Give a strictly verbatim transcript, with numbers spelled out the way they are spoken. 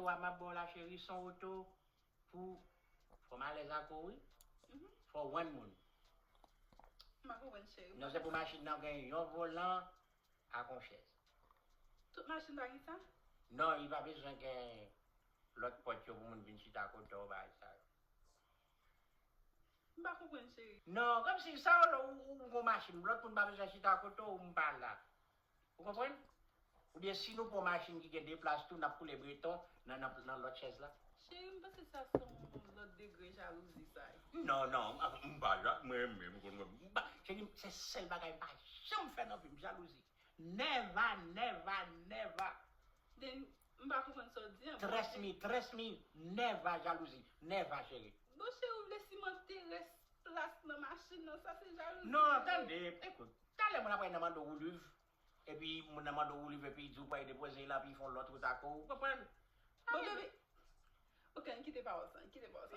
Pwa m ap ba w la, cheri, se yon oto pou fò m alèz ak ou, wi. Mhm. Fò w rann moun. M pa konprann, cheri. Non, se pou machin nan gen yon volan ak yon chèz. Tout machin pa gen sa? Non, li pa bezwen gen lòt pòt yo pou moun vin chita kote w, bagay sa yo. M pa konprann, cheri. Non, kòmsi sa yo lè ou ou gon machin, lòt moun pa bezwen chita kote w, m pa la. Ou konprann? Oubyen si nou pran machin ki gen de plas tou, n ap koule breton nan, nan, nan lòt chèz la. Cheri, m panse sa se yon lòt degre jalouzi sa ye. Non, non, m pa ja, mwen menm, m konn mwen. M pa, cheri, se sèl bagay m pa janm fè nan vi m, jalouzi. Never, never, never. Then, m pa konprann sa w di an. Trust me, trust me, never jalouzi, never, cheri. Bon, cheri, ou vle simante rès plas nan machin nan, sa se jalouzi. Non, tande, ekout, talè moun ap nan mande w liv, epi moun nan mande w liv, epi di w pral depoze l, epi fè yon lòt wout ak ou, ou konprann? Bon, bebe. Ok, n kite pawòl sa, n kite pawòl sa.